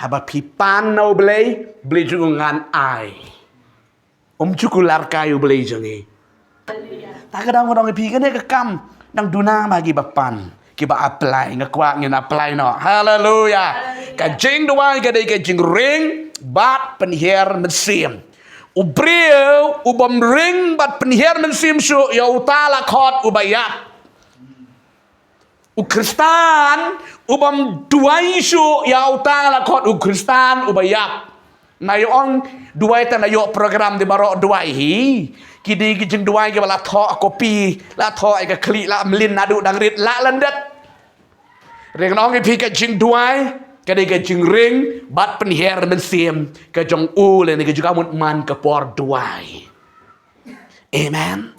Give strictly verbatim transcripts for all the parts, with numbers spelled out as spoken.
Haba phi pan na U Blei, U Blei jong ngan ai. Um ju kular kai U Blei jong ngi. Ta ka dang ka dang phi kane ka kam dang duna ma kiba pan, kiba apply, nga kwah ngin apply noh. Haleluya. Ka jingduwai ka dei ka jingring bad pynhiar mynsiem. U briew u bym ring bad pynhiar mynsiem shuh ïa uta la khot uba ïap. U Khristan u bym duwai shuh ïa uta la khot u Khristan uba ïap. Nga ong duwai tang na ïoh program dei baroh duwai hi. Ki dei ki jingduwai kiba la thoh kopi, la thoh ïa ka khlieh, la mlien naduh dang rit, la lyndet. Hynrei nga ong ïa phi ka jingduwai ka dei ka jingring bad pynhiar mynsiem ka jong u lane ka jong ka mut man ka por duwai. Amen.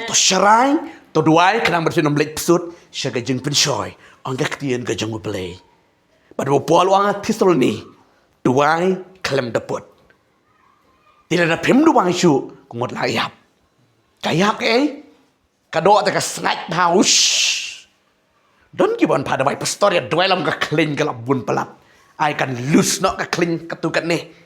To sharai, to duwai, khnang ba phin ym leit bsut sha ka jingpynshoi, ong ka ktien ka jong U Blei. Bad u Paul u ong ha Thessaloni, duwai khlem da put. Te lada phim duwai shuh, ka mut la ïap. Ka ïap kaei? Ka doh te ka sngaid bha, ush. Don kiba ong, pha duwai pastor, ïa duwai lem ka khlieh ka la bun palat. Ai kan lus noh ka khlieh katto katne.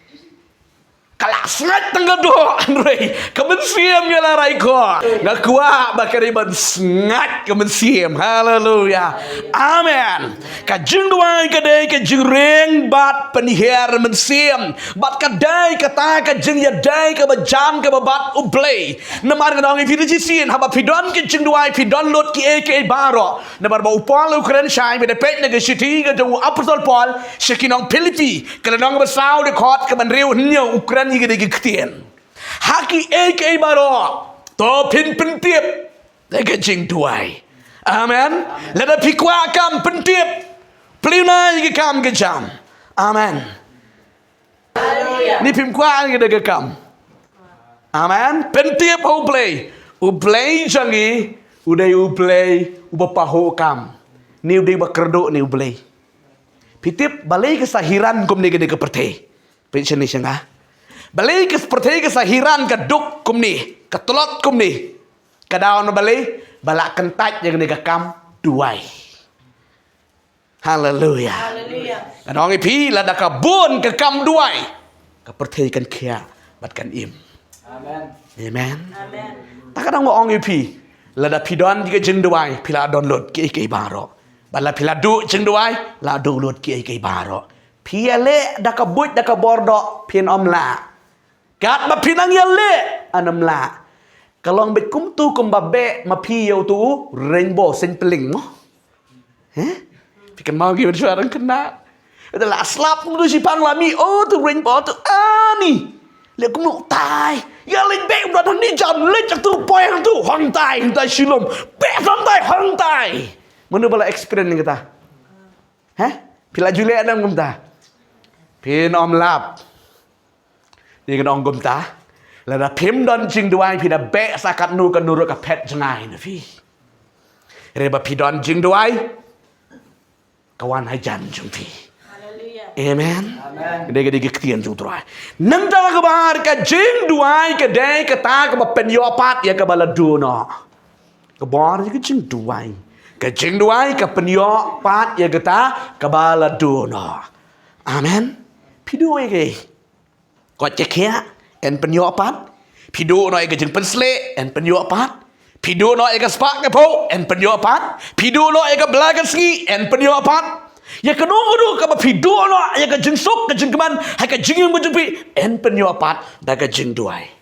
Ka la sngaid tang ka doh, hynrei ka mynsiem ïa la rai ko. Nga kwah ba ka dei ban sngaid ka mynsiem. Haleluya. Amen. Ka jingduwai ka dei ka jingring bad pynhiar mynsiem. Bad ka dei kata ka jingïadei kaba jan kaba bad U Blei. Namar nga ong ïa phi da shisien, haba phi don ka jingduwai, phi don lut kiei kiei baroh. Namar ba u Paul u kren shai, ba da peit na ka shithi ka jong u Apostol Paul sha ki nong Philippi, ka lynnong ba saw, dkhot kaba hynriew, hynñiew, u kren ïa kane ka ktien. Ha kiei kiei baroh to phin pyntip da ka jingduwai. Amen. Lada phi kwah kam, pyntip. Plie noh ïa ka kam ka jam. Amen. Ni phim kwah ïa ka da ka kam. Amen. Pyntip ha U Blei. U Blei jong ngi u dei U Blei uba pahuh kam. Ni u dei ba kyrduh ni U Blei. Phi tip balei ka sa hiran kumne kane ka pyrthei? Peit shane sha nga. Balei ka pyrthei ka sa hiran, ka duk kumne, ka tlot kumne? Ka daw na balei? Ba la kyntait ïa kane ka kam duwai. Haleluya. Haleluya. Nga ong ïa phi, lada ka bun ka kam duwai, ka pyrthei kan khiah bad kan im. Amen. Amen. Amen. Ta ka dang ong ïa phi, lada phi don ka jingduwai, phi la don lut kiei kiei baroh. Bad la phi la duh jingduwai, la duh lut kiei kiei baroh. Phi ïaleh da ka buit da ka bor doh, phin ym lah. Katba phi nang ïaleh, yn ym lah. Ka long beit kumtu kumba beh ma phi ïa utu u rainbow, seng pylling mo. He? Phi kynmaw ki ban shuwa dang khynnah. Te la slap kumtu shipang, la mih, oh, tu rainbow tu, ani. Leh kumno tai. Ïa leit beh kumta, ni jan leit tu, poi hangtu, hangtai, hangtai shilum. Beh hangtai, hangtai. Mano ba la experience kata? He? Phi la ju leh nang kumta? Phin ym lap. Ni nga ong kumta, lada phim don jingduwai, phi da beh sa katno katno ruh, ka phet jngai na phi. Hynrei ba phi don jingduwai, ka wan hajan jong phi. Haleluya. Amen. Amen. Ka dei ka dei ka ktien jong U Trai. Nangta kaba ar, ka jingduwai ka dei kata kaba pynïoh pat ïa kaba la duh noh. Kaba ar ka jingduwai. Ka jingduwai ka pynïoh pat ïa kata kaba la duh noh. Amen. Phi duh ïa kaei? Koit ka khiah, yn pynïoh pat. Phi duh noh ïa ka jingpynshlei, yn pynïoh pat. Phi duh noh ïa ka spah ka phew, yn pynïoh pat. Phi duh noh ïa ka bla ka sngi, yn pynïoh pat. Ïa kano kano kaba phi duh noh, ïa ka jingsuk, ka jingkmen, ha ka jingim ka jong phi, yn pynïoh pat da ka jingduwai.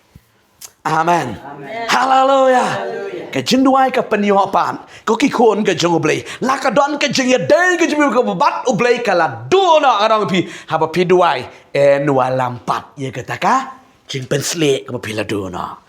Amen. Amen. Haleluya. Haleluya. Ka jingduwai ka pynïoh pat. Ko ki khun ka jong U Blei, la ka don ka jingïadei ka jong phi kaba bad U Blei, ka la duh noh, nga ong ïa phi, haba phi duwai, yn wallam pat ïa kata ka jingpynshlei kaba phi la duh noh.